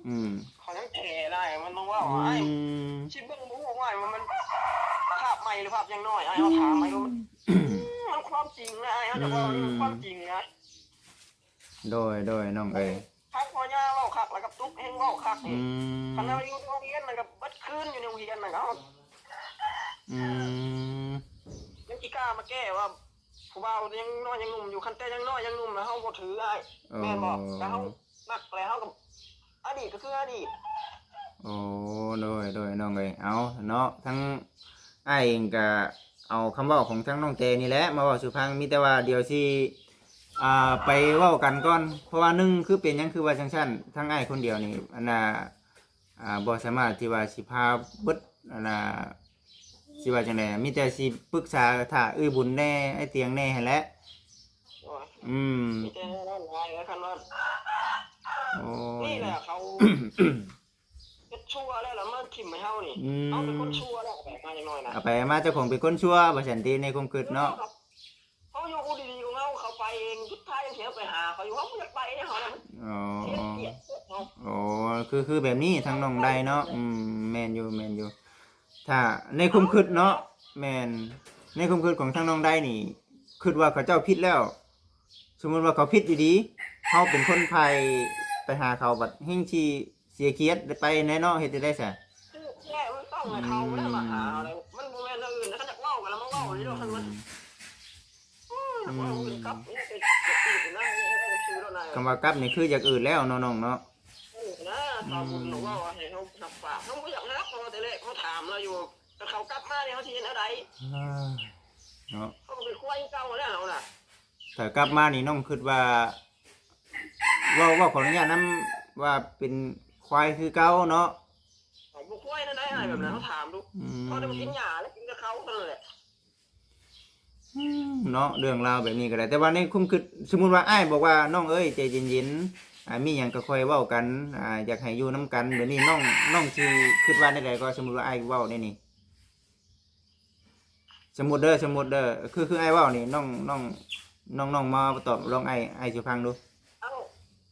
ອືມ ເຂົາຍັງແຖຫຼາຍ ມັນຕ້ອງເວົ້າ ອືມ ອ້າຍ ຊິເບິ່ງບໍ່ຮູ້ວ່າມັນພາບໃໝ່ ຫຼື ພາບຍັງນ້ອຍ ອ້າຍ ເຮົາຖາມໃໝ່ ອືມ ມັນ ມັນຄວາມຈິງນະ ອ້າຍ ເຮົາຈະເວົ້າ ອືມ ຄວາມຈິງນະ. ໂດຍ ໂດຍ ນ້ອງເອີຍ ຄັກ ພໍ່ຍ່າເວົ້າຄັກ ແລ້ວກໍຕຸກແຮງເວົ້າຄັກນີ້ ອືມ ຄັນເຮົາຢູ່ໂຮງຮຽນນັ້ນກໍເບິດຄືນ ຢູ່ໃນໂຮງຮຽນນັ້ນກໍ ອືມ ຍັງຊິກ້າມາແກ້ວ່າ ຜູ້ບ່າວຍັງນ້ອຍຍັງໜຸ່ມຢູ່ ຄັນແຕ່ຍັງນ້ອຍຍັງໜຸ່ມນະ ເຮົາບໍ່ຖືອ້າຍ ເອີ ແມ່ນບໍ່? ແຕ່ເຮົາມັກແລ້ວ ເຮົາກໍ ອະດີດກໍຄືອະດີດ. ໂອ້ ໂດຍ ໂດຍ ນ້ອງເອີຍ ເອົາເນາະ ທັງອ້າຍເອງກໍເອົາຄຳເວົ້າຂອງທາງນ້ອງແຕນີ້ແຫຼະມາເວົ້າສູ່ຟັງ ມີແຕ່ວ່າດຽວຊິ ອ່າ ໄປເວົ້າກັນກ່ອນ ເພາະວ່າໜຶ່ງ ຄືເປັນຫຍັງຄືວ່າຈັ່ງຊັ້ນ ທັງອ້າຍຄົນດຽວນີ້ ອັນນ່າ ອ່າ ບໍ່ສາມາດທີ່ວ່າຊິພາເບິດ ອັນນ່າ ຊິວ່າຈັ່ງໃດ ມີແຕ່ຊິປຶກສາຖ້າເອື້ອຍບຸນແດ່ ອ້າຍຕຽງແດ່ຫັ້ນແຫຼະ. ໂອ້ຍ ອືມ ມີແຕ່ນັ້ນຫຼາຍ ຄັນວ່າ ໂອ້ຍ ນີ້ແຫຼະເຂົາເຮັດຊົ່ວແລ້ວ ແລ້ວມາຖິ້ມໃຫ້ເຮົານີ້ ອືມ ເຮົາເປັນຄົນຊົ່ວແລ້ວ ເອົາໄປມາຈັກໜ້ອຍນະ ເອົາໄປມາເຈົ້າຂອງເປັນຄົນຊົ່ວ ວ່າຊັ້ນຕິ ໃນຄວາມຄິດເນາະ. ເຮົາຢູ່ດີໆຂອງເຮົາ ເຂົາໄປເອງ ສຸດທ້າຍຍັງຊິເອົາໄປຫາເຂົາຢູ່ ເຮົາບໍ່ຢາກໄປເດ້ ເຮົານະ ມັນ ໂອ້ ເສຍກຽດເຮົາ. ໂອ້ ຄື ຄືແບບນີ້ ທາງນ້ອງໄດາຍເນາະ ອືມ ແມ່ນຢູ່ ແມ່ນຢູ່ ຖ້າໃນຄວາມຄິດເນາະ ແມ່ນ ໃນຄວາມຄິດຂອງທາງນ້ອງດາຍນີ້ ຄິດວ່າເຂົາເຈົ້າຜິດແລ້ວ ສົມມຸດວ່າເຂົາຜິດອີ່ຫຼີ ເຮົາເປັນຄົນພາໄປຫາເຂົາ ບັດແຮ່ງຊິເສຍກຽດໄປແດ່ເນາະ ເຮັດຈັ່ງໃດຊະ? ຄືແທ້ ມັນຕ້ອງໃຫ້ເຂົາແລ້ວມາຫາເຮົາ ອືມ ແລ້ວມັນບໍ່ແມ່ນແນວອື່ນນະ ຄັນຢາກເວົ້າກໍລະມາເວົ້ານີ້ດອກ ຄັນວ່າ ອືມ ໂອ້ຍ ອືມ ເວົ້າອື່ນກັບ ນີ້ເປັນ ຢ່າອື່ນນະ ນີ້ເວົ້າຊື່ແລ້ວນະ ຄຳວ່າກັບນີ້ຄືຢາກອື່ນແລ້ວເນາະນ້ອງເນາະ ເອີນະ ອືມ ຊາວບຸນເວົ້າໃຫ້ເຮົາຮັບປາກ ເຮົາບໍ່ຢາກຮັບ ເພາະວ່າແຕ່ແລກເຮົາຖາມລາວຢູ່ ຄັນເຂົາກັບມານີ້ເຮົາຊິເຮັດແນວໃດ? ອ່າ ເນາະ ເຮົາກໍເປັນຄວາຍຄືເກົ່າແລ້ວເຮົານະ ຖ້າກັບມານີ້ນ້ອງຄິດວ່າ ເວົ້າ ເວົ້າຂໍອະນຸຍາດນຳ ວ່າເປັນຄວາຍຄືເກົ່າເນາະ ເຮົາບໍ່ຄວາຍແນວໃດອ້າຍ ແບບນັ້ນ ອືມ ເຮົາຖາມດູ ອືມ ເຮົາໄດ້ມາກິນຫຍ້າແລ້ວກິນແຕ່ເຂົາເທົ່ານັ້ນແຫຼະ ອືມ ເນາະ ເລື່ອງລາວແບບນີ້ກໍໄດ້ ແຕ່ວ່າໃນຄວາມຄິດ ສົມມຸດວ່າອ້າຍບອກວ່າ ນ້ອງເອີຍ ໃຈເຢັນໆ ອ່າ ມີຫຍັງກໍຄ່ອຍເວົ້າກັນ ອ່າ ຢາກໃຫ້ຢູ່ນຳກັນ ແບບນີ້ນ້ອງ ນ້ອງຊິຄິດວ່າແນວໃດກໍ ສົມມຸດວ່າອ້າຍເວົ້າແນວນີ້? ສົມມຸດເດີ ສົມມຸດເດີ ຄື ຄືອ້າຍເວົ້ານີ້ ນ້ອງ ນ້ອງ ນ້ອງ ນ້ອງມາຕອບລອງອ້າຍ ອ້າຍຊິຟັງດູ ເອົາ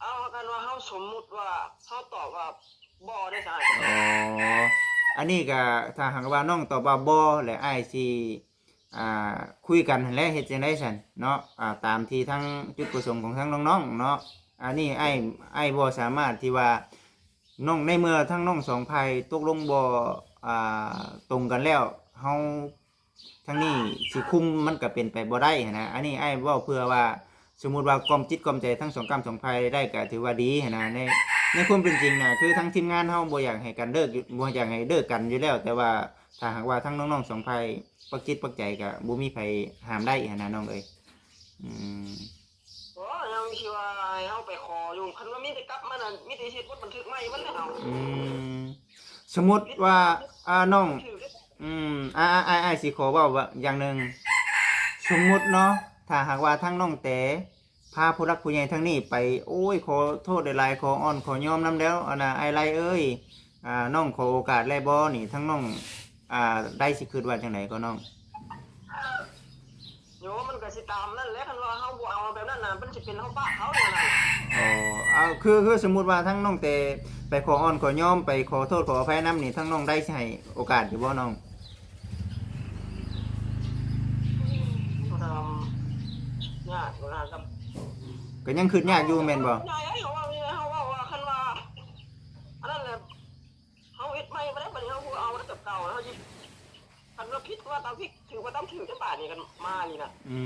ເອົາ ຄັນວ່າເຮົາສົມມຸດວ່າ ເຮົາຕອບວ່າບໍ່ເດ້ຊະ ອໍ ອັນນີ້ກະ ຖ້າຫາກວ່ານ້ອງຕອບວ່າບໍ່ ແລະ ອ້າຍຊິ ອ່າ ຄຸຍກັນຫັ້ນແຫຼະ ເຮັດຈັ່ງໃດຊັ້ນເນາະ ອ່າ ຕາມທີ່ທາງຈຸດປະສົງຂອງທາງນ້ອງໆເນາະ ອັນນີ້ອ້າຍ ອ້າຍບໍ່ສາມາດທີ່ວ່າ ນ້ອງ ໃນເມື່ອທັງນ້ອງສອງຝ່າຍຕົກລົງບໍ່ ອ່າ ຕົງກັນແລ້ວ ເຮົາ ທາງນີ້ຊິຄຸມມັນກໍເປັນໄປບໍ່ໄດ້ຫັ້ນນະ ອັນນີ້ອ້າຍເວົ້າເພື່ອວ່າ ສົມມຸດວ່າກ່ອມຈິດກ່ອມໃຈທັງສອງກ້ຳສອງຝ່າຍໄດ້ກໍຖືວ່າດີຫັ້ນນະ ໃນ ໃນຄວາມເປັນຈິງນະ ຄືທາງທີມງານເຮົາບໍ່ຢາກໃຫ້ກັນເລີກ ບໍ່ຢາກໃຫ້ເລີກກັນຢູ່ແລ້ວ ແຕ່ວ່າຖ້າຫາກວ່າທັງນ້ອງໆສອງຝ່າຍປັກຈິດປັກໃຈກໍບໍ່ມີໃຜຫ້າມໄດ້ຫັ້ນນະນ້ອງເອີຍ ອືມ. ໂອ້ຍ ຍັງຊິວ່າໃຫ້ເຮົາໄປຂໍຢູ່ ຄັນວ່າມີແຕ່ກັບມານັ້ນ ມີແຕ່ເຮັດບົດບັນທຶກໃໝ່ເບິດແລ້ວເຮົາ ອືມ ສົມມຸດວ່າ ອ່າ ນ້ອງ ຖືກ ອືມ ອ່າ ອ້າຍ ອ້າຍ ອ້າຍຊິຂໍເວົ້າວ່າຢ່າງໜຶ່ງ ສົມມຸດເນາະ ຖ້າຫາກວ່າທາງນ້ອງແຕພາຜູ້ຫຼັກຜູ້ໃຫຍ່ທາງນີ້ໄປ ໂອ້ຍ ຂໍໂທດຫຼາຍໆ ຂໍອ້ອນຂໍຍອມນຳແລ້ວ ອັນນ່າ ອ້າຍໄລເອີຍ ອ່າ ນ້ອງຂໍໂອກາດໄດ້ບໍ່ນີ້ ທາງນ້ອງ ອ່າ ໄດ້ຊິຄິດວ່າຈັ່ງໃດກໍນ້ອງ? ໂຍ ມັນກໍຊິຕາມນັ້ນແຫຼະ ຄັນວ່າເຮົາບໍ່ເອົາແບບນັ້ນນະ ມັນຊິເປັນເຮົາປະເຂົາແນວນັ້ນ. ອໍ ເອົາ ຄື ຄືສົມມຸດວ່າທາງນ້ອງແຕໄປຂໍອ້ອນຂໍຍອມ ໄປຂໍໂທດຂໍອະໄພນຳນີ້ ທາງນ້ອງໄດ້ຊິໃຫ້ໂອກາດຢູ່ບໍ່ນ້ອງ? ກໍຍາກຢູ່ນະ ກໍຍັງຄິດຍາກຢູ່ແມ່ນບໍ່? ເຮົາເວົ້າ ເຮົາເວົ້າວ່າ ຄັນວ່າ ອັນນັ້ນແຫຼະ ເຮົາເຮັດໃໝ່ບໍ່ໄດ້ ບັດນີ້ເຮົາບໍ່ເອົາແລ້ວ ແບບເກົ່າ ເຮົາຊິ ຄັນວ່າຜິດວ່າຕາມຜິດ ຖືກວ່າຕາມຖືກ ຈັກບາດນີ້ກັນມານີ້ນະ. ອື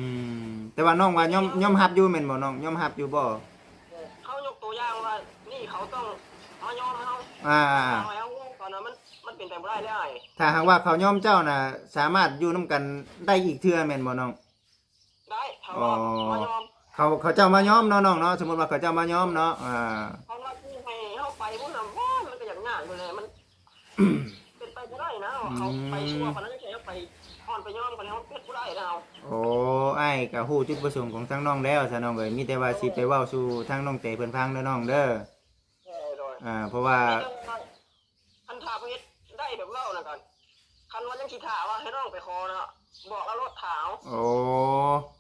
ມ ແຕ່ວ່ານ້ອງວ່າຍອມ ຍອມຮັບຢູ່ແມ່ນບໍ່ນ້ອງ? ຍອມຮັບຢູ່ບໍ່? ເອີ ເຮົາຍົກຕົວຢ່າງວ່າ ນີ້ເຂົາຕ້ອງມາຍອມເຮົາ ອ່າ ເອົາໃຫ້ເຮົາ ຕອນນັ້ນມັນ ມັນເປັນໄປບໍ່ໄດ້ແລ້ວອ້າຍ. ຖ້າຫາກວ່າເຂົາຍອມເຈົ້ານະ ສາມາດຢູ່ນຳກັນໄດ້ອີກເທື່ອແມ່ນບໍ່ນ້ອງ? ໄດ້ ເຂົາ ອໍ ວ່າມາຍອມ ເຂົາ ເຂົາເຈົ້າມາຍອມເນາະນ້ອງເນາະ ສົມມຸດວ່າເຂົາເຈົ້າມາຍອມເນາະ ອ່າ ຄັນວ່າຊິໃຫ້ເຮົາໄປພຸ້ນນະ ໂອ້ຍ ມັນກໍຢາກຍາກຢູ່ແຫຼະ ມັນເປັນໄປບໍ່ໄດ້ນະ ອືມ ເຂົາໄປຊົ່ວປານນັ້ນ ໃຫ້ເຮົາໄປອ່ອນໄປຍອມ ຄັນເຮົາເຮັດບໍ່ໄດ້ນະ. ໂອ້ ອ້າຍກໍຮູ້ຈຸດປະສົງຂອງທາງນ້ອງແລ້ວຊະນ້ອງເອີຍ ມີແຕ່ວ່າຊິໄປເວົ້າສູ່ທາງນ້ອງແຕເພິ່ນຟັງເດີນ້ອງເດີ. ໂດຍ ໂດຍ ອ່າ ເພາະວ່າ ຄັນຖ້າເພິ່ນເຮັດໄດ້ແບບເວົ້ານະ ກໍ ຄັນວ່າຍັງຊິຖ້າວ່າໃຫ້ນ້ອງໄປຂໍນະ ບອກລາວໂລດ ຖ້າເອົາ. ໂອ້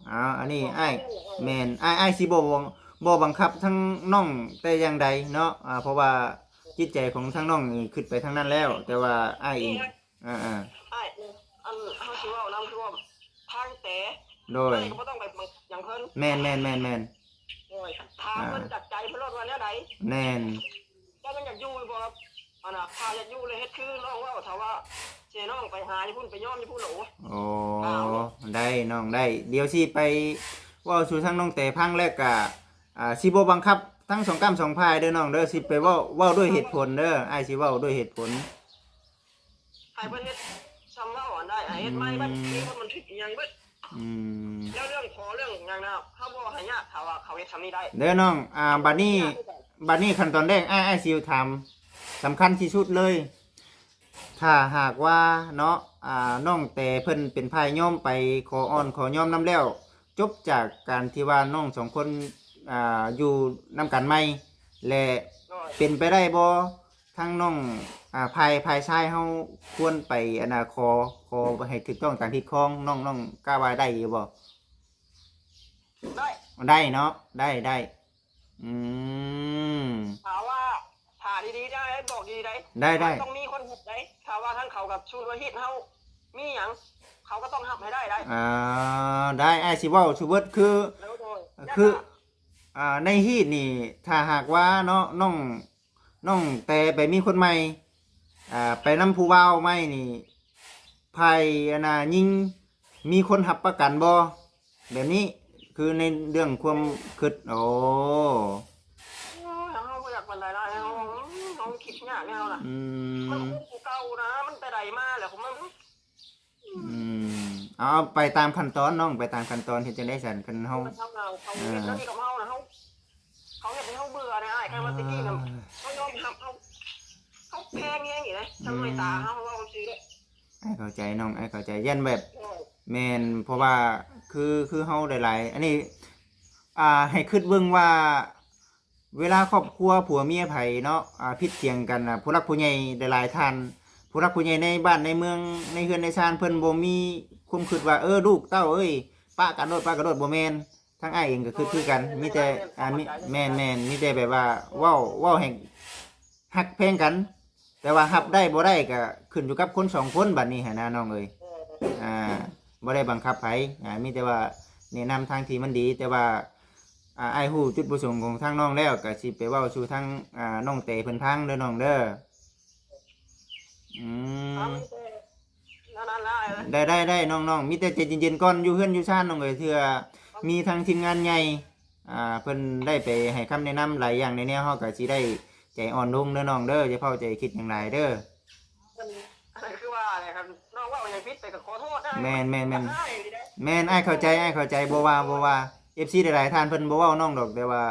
ເອົາ ອັນນີ້ອ້າຍ ແມ່ນ ອ້າຍ ອ້າຍຊິບໍ່ ບໍ່ບັງຄັບທາງນ້ອງແຕ່ຢ່າງໃດເນາະ ອ່າ ເພາະວ່າຈິດໃຈຂອງທາງນ້ອງນີ້ຄິດໄປທາງນັ້ນແລ້ວ ແຕ່ວ່າອ້າຍເອງ ອ່າໆ ອ້າຍ ອັນ ເຮົາຊິເວົ້ານຳ ຄືວ່າທາງແຕ ໂດຍ ກໍບໍ່ຕ້ອງໄປຫຍັງເພິ່ນ ແມ່ນໆໆໆ ໂດຍ ຖາມເພິ່ນ ອ່າ ຈາກໃຈເພິ່ນໂລດວ່າແນວໃດ ແມ່ນ ເຈົ້າຍັງຢາກຢູ່ຢູ່ບໍ່? ອັນນ່າ ຖ້າຢາກຢູ່ແລ້ວເຮັດຄືນ້ອງເວົ້າ ຖ້າວ່າຊິໃຫ້ນ້ອງໄປຫາຢູ່ພຸ້ນ ໄປຍອມຢູ່ພຸ້ນ ໂອ້ຍ ໂອ້ ໄດ້ນ້ອງໄດ້ ດຽວຊິໄປເວົ້າສູ່ທາງນ້ອງແຕຟັງ ແລ້ວກະ ອ່າ ຊິບໍ່ບັງຄັບທັງສອງກ້ຳສອງຝ່າຍເດີນ້ອງເດີ ຊິໄປເວົ້າ ເວົ້າດ້ວຍເຫດຜົນເດີ ອ້າຍຊິເວົ້າດ້ວຍເຫດຜົນ. ໃຫ້ເພິ່ນເຮັດຊ່ຳເວົ້າອັນໃດ ໃຫ້ເຮັດໃໝ່ເບິດ ອືມ ມີຄົນບັນທຶກອີ່ຫຍັງເບິດ ອືມ ແລ້ວເລື່ອງຂໍເລື່ອງຫຍັງນະ ເຮົາບໍ່ໃຫ້ຍາກ ຖ້າວ່າເຂົາເຮັດຊ່ຳນີ້ໄດ້ ເດີນ້ອງ ອ່າ ບັດນີ້ ບັດນີ້ຂັ້ນຕອນແລກ ອ້າຍ ອ້າຍຊິຖາມ ສຳຄັນທີ່ສຸດເລີຍ ຖ້າຫາກວ່າເນາະ ອ່າ ນ້ອງແຕເພິ່ນເປັນຝ່າຍຍອມໄປຂໍອ້ອນຂໍຍອມນຳແລ້ວ ຈົບຈາກການທີ່ວ່ານ້ອງສອງຄົນ ອ່າ ຢູ່ນຳກັນໃໝ່ ແລະ ໂດຍ ເປັນໄປໄດ້ບໍ່ ທາງນ້ອງ ອ່າ ຝ່າຍ ຝ່າຍຊາຍເຮົາຄວນໄປ ອັນນ່າ ຂໍ ຂໍໃຫ້ຖືກຕ້ອງຕາມທີ່ຂອງນ້ອງ ນ້ອງກະວ່າໄດ້ຢູ່ບໍ່? ໄດ້ ໄດ້ເນາະ ໄດ້ ໄດ້ ອືມ ຖ້າວ່າ ຖ້າດີໆ ໄດ້ ບອກດີໆ ໄດ້ ໄດ້ ຕ້ອງມີຄົນເຮັດໄດ້ ຖ້າວ່າທາງເຂົາກັບຊຸນວ່າເຮັດເຮົາ ມີຫຍັງ ເຂົາກໍຕ້ອງຮັບໃຫ້ໄດ້ໄດ໋. ອ່າ ໄດ້ ອ້າຍຊິເວົ້າສູ່ເບິດ ຄື ໂດຍ ໂດຍ ຄື ແລ້ວກໍ ອ່າ ໃນຮີດນີ້ ຖ້າຫາກວ່າເນາະ ນ້ອງ ນ້ອງແຕໄປມີຄົນໃໝ່ ອ່າ ໄປນຳຜູ້ບ່າວໃໝ່ນີ້ ຝ່າຍອັນນ່າຍິງມີຄົນຮັບປະກັນບໍ່? ແບບນີ້ ຄືໃນເລື່ອງຄວາມຄິດ. ໂອ້ ໂອ້ຍ ເຮົາບໍ່ຢາກປານໃດລະ ເຮົາ ເຮົາຄິດຍາກແນວລະ ອືມ ມັນຄືເກົ່ານະ ມັນແຕ່ໃດມາແລ້ວຂອງມັນ. ອືມ ເອົາ ເອົາໄປຕາມຂັ້ນຕອນນ້ອງ ໄປຕາມຂັ້ນຕອນ ເຮັດຈັ່ງໃດຊັ້ນ ຄັນເຮົາ ເຂົາເຮັດແນວນີ້ກັບເຮົານະ ເຮົາ ເຂົາເຮັດໃຫ້ເຮົາເບື່ອນະອ້າຍ ຄັນວ່າແຕ່ກີ້ນະ ເຮົາຍອມຮັບ ເຮົາ ເຮົາແພງແຮງນີ້ນະ ທາງໜ້ອຍຕາເຮົາ ເວົ້າຊື່ເດ້. ອ້າຍເຂົ້າໃຈນ້ອງ ອ້າຍເຂົ້າໃຈ ຢ້ານແບບ ແມ່ນ ເພາະວ່າ ຄື ຄືເຮົາຫຼາຍໆ ອັນນີ້ ອ່າ ໃຫ້ຄິດເບິ່ງວ່າ ເວລາຄອບຄົວຜົວເມຍໃຜເນາະ ອ່າ ຜິດຖຽງກັນນະ ຜູ້ຫຼັກຜູ້ໃຫຍ່ຫຼາຍໆທ່ານ ຜູ້ຫຼັກຜູ້ໃຫຍ່ໃນບ້ານໃນເມືອງ ໃນເຮືອນໃນຊານ ເພິ່ນບໍ່ມີຄວາມຄິດວ່າ ເອີ ລູກເຕົ້າເອີຍ ປະກັນໂລດ ປະກັນໂລດ ບໍ່ແມ່ນ. ທາງອ້າຍເອງກໍຄິດຄືກັນ ມີແຕ່ ອ່າ ມີ ແມ່ນໆ ມີແຕ່ແບບວ່າເວົ້າ ເວົ້າໃຫ້ຮັກແພງກັນ ແຕ່ວ່າຮັບໄດ້ບໍ່ໄດ້ກໍຂຶ້ນຢູ່ກັບຄົນສອງຄົນ ບັດນີ້ຫັ້ນນະນ້ອງເອີຍ. ອ່າ ບໍ່ໄດ້ບັງຄັບໃຜ ອ່າ ມີແຕ່ວ່າແນະນຳທາງທີ່ມັນດີ ແຕ່ວ່າ ອ່າ ອ້າຍຮູ້ຈຸດປະສົງຂອງທາງນ້ອງແລ້ວ ກໍຊິໄປເວົ້າສູ່ທາງ ອ່າ ນ້ອງແຕເພິ່ນຟັງເດີນ້ອງເດີ. ອືມ ເອົາມີແຕ່ນັ້ນລະ ໄດ້ ໄດ້ ໄດ້ນ້ອງໆ ມີແຕ່ໃຈເຢັນໆກ່ອນ ຢູ່ເຮືອນຢູ່ຊານນ້ອງເອີຍ ເທື່ອມີທາງທີມງານໃຫຍ່ ອ່າ ເພິ່ນໄດ້ໄປໃຫ້ຄຳແນະນຳຫຼາຍຢ່າງຫຼາຍແນວ ເຮົາກໍຊິໄດ້ໃຈອ່ອນລົງເດີນ້ອງເດີ ຢ່າເຝົ້າໃຈຄິດຫຍັງຫຼາຍເດີ. ອັນນັ້ນຄືວ່າແຫຼະ ຄັນນ້ອງເວົ້າຫຍັງຜິດໄປກໍຂໍໂທດເດີ. ແມ່ນໆໆ ອ້າຍນີ້ເດ້ ແມ່ນ ອ້າຍເຂົ້າໃຈ ອ້າຍເຂົ້າໃຈ ບໍ່ວ່າ ບໍ່ວ່າ ເອັຟຊີຫຼາຍໆທ່ານເພິ່ນບໍ່ເວົ້ານ້ອງດອກ ແຕ່ວ່າ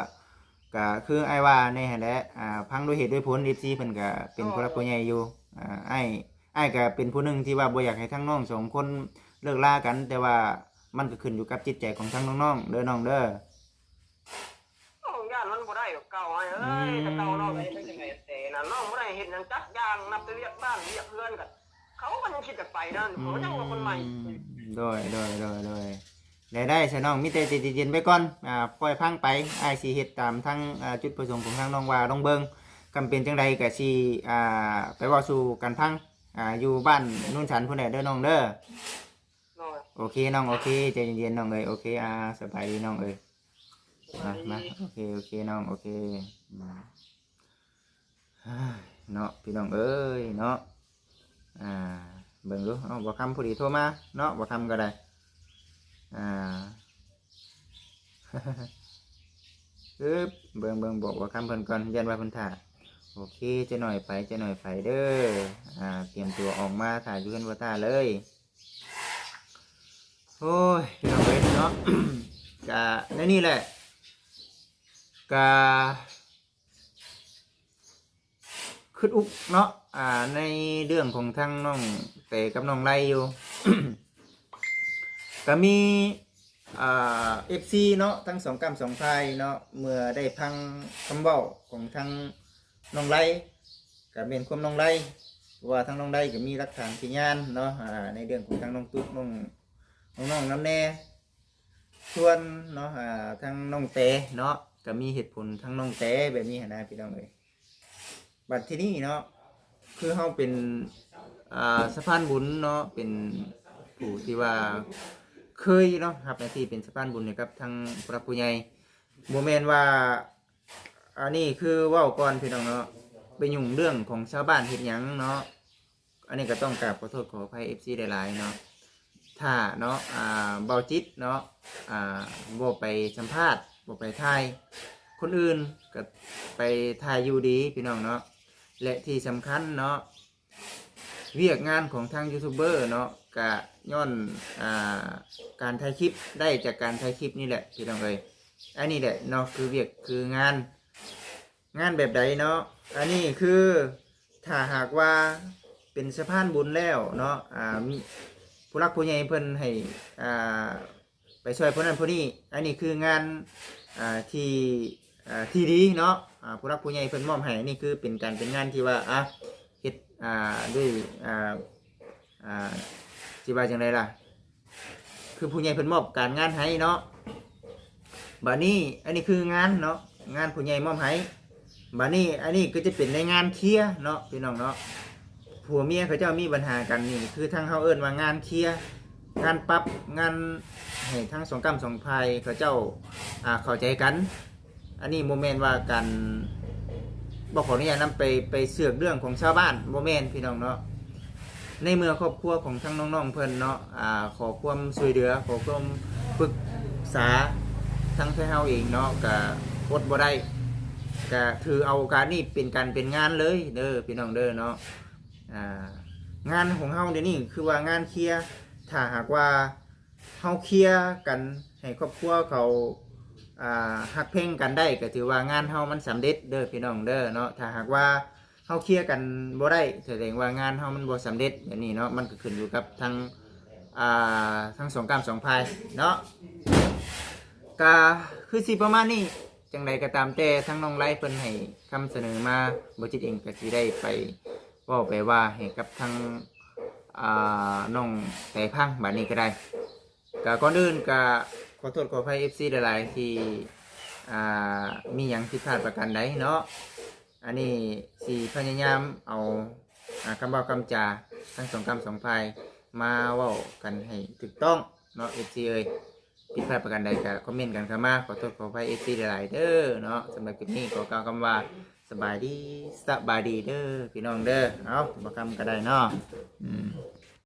ກະຄືອ້າຍວ່າແນ່ຫັ້ນແຫຼະ ອ່າ ຟັງດ້ວຍເຫດດ້ວຍຜົນ ເອັຟຊີເພິ່ນກະເປັນ ເອີ ຜູ້ຫຼັກຜູ້ໃຫຍ່ຢູ່. ອ່າ ອ້າຍ ອ້າຍກະເປັນຜູ້ໜຶ່ງທີ່ວ່າບໍ່ຢາກໃຫ້ທັງນ້ອງສອງຄົນເລີກລາກັນ ແຕ່ວ່າມັນກະຂຶ້ນຢູ່ກັບຈິດໃຈຂອງທັງນ້ອງໆເດີນ້ອງເດີ. ນ້ອງຢ້ານມັນບໍ່ໄດ້ດອກເກົ່າອ້າຍເອີຍ ອືມ ແຕ່ເກົ່ານ້ອງເຮັດຈັ່ງໃດແຕ່ນະ ນ້ອງບໍ່ໄດ້ເຮັດຫຍັງຈັກຢ່າງ ນັບແຕ່ວຽກບ້ານວຽກເຮືອນກະ ເຂົາກໍຍັງຄິດຈະໄປນັ້ນ ເຂົາຍັງວ່າຄົນໃໝ່. ໂດຍ ໂດຍ ໂດຍ ໂດຍ ໄດ້ ໄດ້ຊະນ້ອງ ມີແຕ່ໃຈເຢັນໆໄປກ່ອນ ອ່າ ປ່ອຍພັງໄປ ອ້າຍຊິເຮັດຕາມທັງ ອ່າ ຈຸດປະສົງຂອງທາງນ້ອງວ່າ ລອງເບິ່ງ ຄັນເປັນຈັ່ງໃດກໍຊິ ອ່າ ໄປເວົ້າສູ່ກັນຟັງ ອ່າ ຢູ່ບ້ານໂນນສັນພຸ້ນແຫຼະເດີນ້ອງເດີ. ໂດຍ ໂອເຄນ້ອງ ໂອເຄ ໃຈເຢັນໆນ້ອງເອີຍ ໂອເຄ ອ່າ ສະບາຍດີນ້ອງເອີຍ ສະບາຍດີ ມາ ມາ ໂອເຄ ໂອເຄນ້ອງ ໂອເຄ ອືມ. ເນາະ ພີ່ນ້ອງເອີຍເນາະ ອ່າ ເບິ່ງດູ ເອົ້າ ບໍ່ຄຳພໍດີໂທມາເນາະ ບໍ່ຄຳກໍໄດ້ ອ່າ ອຶບ ເບິ່ງ ເບິ່ງ ບອກບໍ່ຄຳເພິ່ນກ່ອນ ຢ້ານວ່າເພິ່ນຖ້າ ໂອເຄ ຈະໜ້ອຍໄປ ຈະໜ້ອຍໄປເດີ ອ່າ ຕຽມຕົວອອກມາຖ້າຢູ່ເຮືອນບໍ່ຕ້າເລີຍ. ໂອ້ຍ ພີ່ນ້ອງເອີຍເນາະ ກະແນວນີ້ແຫຼະ ກະ ຄຶດອຸກເນາະ ອ່າ ໃນເລື່ອງຂອງທັງນ້ອງແຕກັບນ້ອງໄລຢູ່ ກະມີ ອ່າ ເອັຟຊີເນາະ ທັງສອງກ້ຳສອງຝ່າຍເນາະ ເມື່ອໄດ້ຟັງຄຳເວົ້າຂອງທັງນ້ອງໄລ ກະແມ່ນຄວາມນ້ອງໄລ ເພາະວ່າທັງນ້ອງໄລກະມີຫຼັກຖານພະຍານເນາະ ອ່າ ໃນເລື່ອງຂອງທັງນ້ອງຕຸກ ນ້ອງ ນ້ອງໆນຳແດ່ ສ່ວນເນາະ ອ່າ ທາງນ້ອງແຕເນາະ ກະມີເຫດຜົນທາງນ້ອງແຕແບບນີ້ຫັ້ນນະ ພີ່ນ້ອງເອີຍ. ບັດທີນີ້ເນາະ ຄືເຮົາເປັນ ອ່າ ສະພານບຸນເນາະ ເປັນຜູ້ທີ່ວ່າເຄີຍເນາະ ຮັບໜ້າທີ່ເປັນສະພານບຸນໃຫ້ກັບທາງຜູ້ຫຼັກຜູ້ໃຫຍ່ ບໍ່ແມ່ນວ່າ ອັນນີ້ຄືເວົ້າກ່ອນພີ່ນ້ອງເນາະ ໄປຫຍຸ້ງເລື່ອງຂອງຊາວບ້ານເຮັດຫຍັງເນາະ. ອັນນີ້ກໍຕ້ອງກາບຂໍໂທດຂໍອະໄພເອັຟຊີຫຼາຍໆເນາະ ຖ້າເນາະ ອ່າ ເບົາຈິດເນາະ ອ່າ ບໍ່ໄປສຳພາດ ບໍ່ໄປຖ່າຍຄົນອື່ນ ກໍໄປຖ່າຍຢູ່ດີພີ່ນ້ອງເນາະ. ແລະທີ່ສຳຄັນເນາະ ວຽກງານຂອງທາງຢູທູບເບີເນາະ ກະຍ້ອນ ອ່າ ການຖ່າຍຄລິບ ໄດ້ຈາກການຖ່າຍຄລິບນີ້ແຫຼະພີ່ນ້ອງເອີຍ. ອັນນີ້ແຫຼະເນາະ ຄືວຽກຄືງານ ງານແບບໃດເນາະ ອັນນີ້ຄືຖ້າຫາກວ່າເປັນສະພານບຸນແລ້ວເນາະ ອ່າ ມີຜູ້ຫຼັກຜູ້ໃຫຍ່ເພິ່ນໃຫ້ ອ່າ ໄປຊ່ວຍຜູ້ນັ້ນຜູ້ນີ້ ອັນນີ້ຄືງານ ອ່າ ທີ່ ອ່າ ທີ່ດີເນາະ ອ່າ ຜູ້ຫຼັກຜູ້ໃຫຍ່ເພິ່ນມອບໃຫ້ ອັນນີ້ຄືເປັນການເປັນງານທີ່ວ່າ ອ່າ ເຮັດ ອ່າ ດ້ວຍ ອ່າ ອ່າ ຊິວ່າຈັ່ງໃດລະ ຄືຜູ້ໃຫຍ່ເພິ່ນມອບການງານໃຫ້ເນາະ. ບາດນີ້ ອັນນີ້ຄືງານເນາະ ງານຜູ້ໃຫຍ່ມອບໃຫ້. ບາດນີ້ ອັນນີ້ກໍຈະເປັນໃນງານເຄຍເນາະພີ່ນ້ອງເນາະ ຜົວເມຍເຂົາເຈົ້າມີບັນຫາກັນນີ້ ຄືທາງເຮົາເອີ້ນວ່າງານເຄຍ ງານປັບ ງານໃຫ້ທັງສອງກ້ຳສອງຝ່າຍເຂົາເຈົ້າ ອ່າ ເຂົ້າໃຈກັນ. ອັນນີ້ບໍ່ແມ່ນວ່າການ ບໍ່ຂໍອະນຸຍາດນຳໄປ ໄປເສືອກເລື່ອງຂອງຊາວບ້ານ ບໍ່ແມ່ນພີ່ນ້ອງເນາະ. ໃນເມື່ອຄອບຄົວຂອງທັງນ້ອງໆເພິ່ນເນາະ ອ່າ ຂໍຄວາມຊ່ວຍເຫຼືອ ຂໍຄວາມປຶກສາ ທັງໄທເຮົາເອງເນາະ ກະອົດບໍ່ໄດ້ ກະຖືເອົາໂອກາດນີ້ເປັນການເປັນງານເລີຍເດີພີ່ນ້ອງເດີເນາະ. ອ່າ ງານຂອງເຮົາດຽວນີ້ຄືວ່າງານເຄຍ ຖ້າຫາກວ່າເຮົາເຄຍກັນໃຫ້ຄອບຄົວເຂົາ ອ່າ ຮັກແພງກັນໄດ້ ກະຖືວ່າງານເຮົາມັນສຳເລັດເດີພີ່ນ້ອງເດີເນາະ. ຖ້າຫາກວ່າເຮົາເຄຍກັນບໍ່ໄດ້ ສະແດງວ່າງານເຮົາມັນບໍ່ສຳເລັດ ແບບນີ້ເນາະ. ມັນກະຂຶ້ນຢູ່ກັບທັງ ອ່າ ທັງສອງກ້າມສອງພາຍເນາະ. ກະຄືຊິປະມານນີ້ ຈັ່ງໃດກະຕາມແຕ່ ທາງນ້ອງໄລເພິ່ນໃຫ້ຄຳສະເໜີມາ ບໍ່ຈິດເອງກະຊິໄດ້ໄປເວົ້າໄປວ່າໃຫ້ກັບທາງ ອ່າ ນ້ອງແຕຟັງບາດນີ້ກະໄດ້. ກະກ່ອນອື່ນກະຂໍໂທດຂໍອະໄພເອັຟຊີຫຼາຍໆ ທີ່ ອ່າ ມີຫຍັງຜິດພາດປະການໃດເນາະ. ອັນນີ້ຊິພະຍາຍາມເອົາ ອ່າ ຄຳເວົ້າຄຳຈາທັງສອງກ້າມສອງພາຍມາເວົ້າກັນໃຫ້ຖືກຕ້ອງເນາະ ເອັຟຊີເອີຍ. ຜິດພາດປະການໃດກະຄອມເມັນກັນເຂົ້າມາ ຂໍໂທດຂໍອະໄພເອັຟຊີຫຼາຍໆເດີເນາະ. ສຳລັບຄລິບນີ້ຂໍກ່າວຄຳວ່າ ສະບາຍດີ ສະບາຍດີເດີພີ່ນ້ອງເດີ. ເອົາ ບໍ່ຄຳກະໄດ້ເນາະ ອືມ.